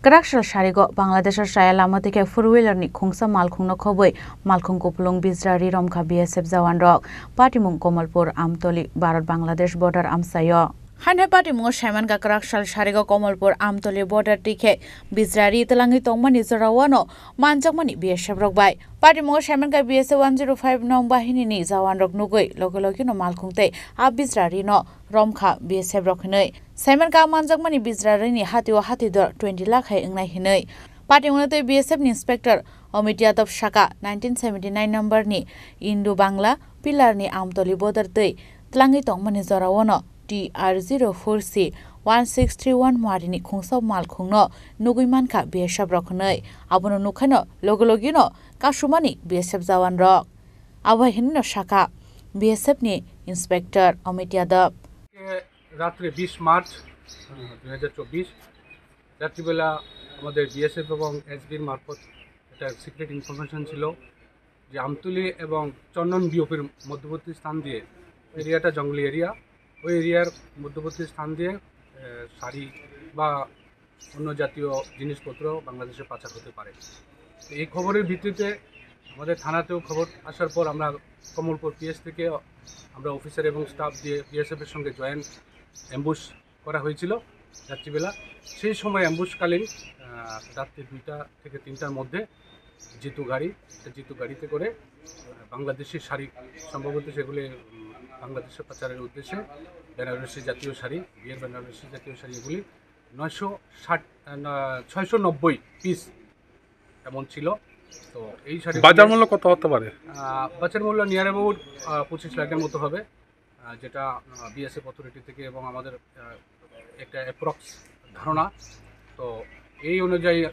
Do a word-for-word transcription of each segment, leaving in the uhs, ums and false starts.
Kwrak sal sarigo Bangladesh o chaya lama twi khe four wheeler ni khungsa malkhung no khobwi malkhung kupulung bijra ri romkha B S F jawan rok. Patimung Komolpur Amtoli Bharat Bangladesh border amchaio. Haino patimungo saimankha kwrak sal sarigo Komolpur Amtoli border twi khe bijra ri twlangwi tongmani jorao no manjakmani B S F rok bai. Patimungo saimankha B S F one zero five nong bahini ni jawan rok nugwi loge loge no malkhung tei a bijra ri no romkha B S F rok hinwi. Saimankha manjakmani bijra ri ni hatio hati dor twenty lakh hai wngnai hinwi. Patimungo tei B S F ni inspector Amit Yadav saka nineteen seventy nine number ni Indo Bangla pillar ni Amtoli border twi twlangwi tongmani jorao no T R zero four C one six three one muari ni khungsa malkhung no nugwi mankha B S F rok hinwi. Abono nukhaino loge loge no kasumani B S F jawan rok. Abo hai hinwi no saka B S F ni inspector Amit Yadav. রাত্রে বিশ মার্চ, আহ, দুই হাজার চব্বিশ রাত্রিবেলা আমাদের বিএসএফ এবং এসবির মারফত একটা সিক্রেট ইনফরমেশন ছিল যে আমতলী এবং চন্দন বিওপির মধ্যবর্তী স্থান দিয়ে, এরিয়াটা জঙ্গলি এরিয়া, ওই এরিয়ার মধ্যবর্তী স্থান দিয়ে, আহ, শাড়ি বা অন্য জাতীয় জিনিসপত্র বাংলাদেশে পাচার হতে পারে। তো এই খবরের ভিত্তিতে আমাদের থানাতেও খবর আসার পর আমরা কমলপুর পিএস থেকে আমরা অফিসার এবং স্টাফ দিয়ে বিএসএফ এর সঙ্গে জয়েন্ট অ্যাম্বুশ করা হয়েছিল রাত্রিবেলা। সেই সময় অ্যাম্বুশকালীন, আহ, রাত্রি দুইটা থেকে তিনটার মধ্যে জিতু গাড়ি, একটা জিতু গাড়িতে করে, আহ, বাংলাদেশি শাড়ি, সম্ভবত সেগুলি, উম, বাংলাদেশে পাচারের উদ্দেশ্যে বেনারসি জাতীয় শাড়ি, বিয়ের বেনারসি জাতীয় শাড়ি, এগুলি নয়শো ষাট, আহ, না, ছয়শো নব্বই পিস এমন ছিল। তো এই শাড়ি বাজার মূল্য কত হতে পারে? আহ, বাজার মূল্য নিয়ার অ্যাবাউট, আহ, পঁচিশ লাখের মতো হবে, আহ, যেটা, আহ, বিএসএফ অথরিটি থেকে এবং আমাদের, আহ, একটা অ্যাপ্রক্স ধারণা। তো এই অনুযায়ী, আহ,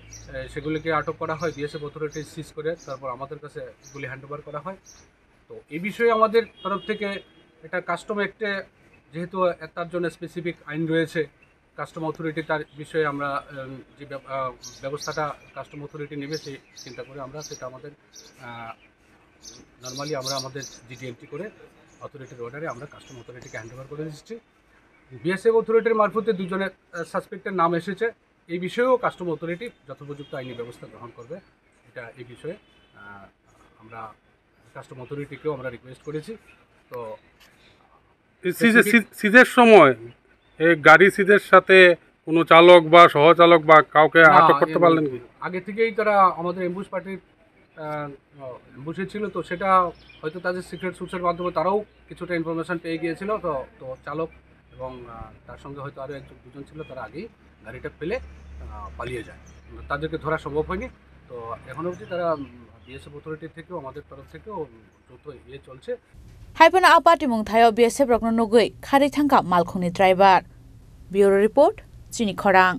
সেগুলিকে আটক করা হয়, বিএসএফ অথরিটি সিজ করে তারপর আমাদের কাছে এগুলি হ্যান্ড ওভার করা হয়। তো এই বিষয়ে আমাদের তরফ থেকে একটা কাস্টম অ্যাক্টে যেহেতু তার জন্য স্পেসিফিক আইন রয়েছে, কাস্টম অথরিটি তার বিষয়ে আমরা, উম, যে ব্যব-, আহ, ব্যবস্থাটা কাস্টম অথরিটি নেবে সেই চিন্তা করে আমরা সেটা আমাদের, আহ, নরমালি আমরা আমাদের জিডিএমটি করে অথরিটির অর্ডারে আমরা কাস্টম অথরিটিকে হ্যান্ড ওভার করে দিচ্ছি। বিএসএফ অথরিটির মারফতে দুজনের, আহ, সাসপেক্টের নাম এসেছে। এই বিষয়েও কাস্টম অথরিটি যথোপযুক্ত আইনি ব্যবস্থা গ্রহণ করবে। এটা এই বিষয়ে, আহ, আমরা কাস্টম অথরিটিকেও আমরা রিকোয়েস্ট করেছি। তো এই সিজে-, specific সিজ-, সিজের সময় এই গাড়ি সিজের সাথে কোনো চালক বা সহচালক বা কাউকে না, আটক করতে এম-, পারলেন কি? আগে থেকেই তারা আমাদের অ্যাম্বুশ পার্টির, আহ, অ্যাম্বুশে ছিল, তো সেটা হয়তো তাদের সিক্রেট সোর্সের মাধ্যমে তারাও কিছুটা ইনফরমেশন পেয়ে গিয়েছিল। তো, তো চালক এবং, আহ, তার সঙ্গে হয়তো আরও একজন দুজন ছিল, তারা আগেই গাড়িটা ফেলে, আহ, পালিয়ে যায়। তাদেরকে ধরা সম্ভব হয়নি। তো এখনো অবধি তারা, উম, বিএসএফ অথরিটি থেকেও, আমাদের তরফ থেকেও যৌথ ইয়ে চলছে। Haiphano a patimung thaio B S F rokno nugwi kharwi thangkha malkhungni driver. Bureau Report, Chini Khorang.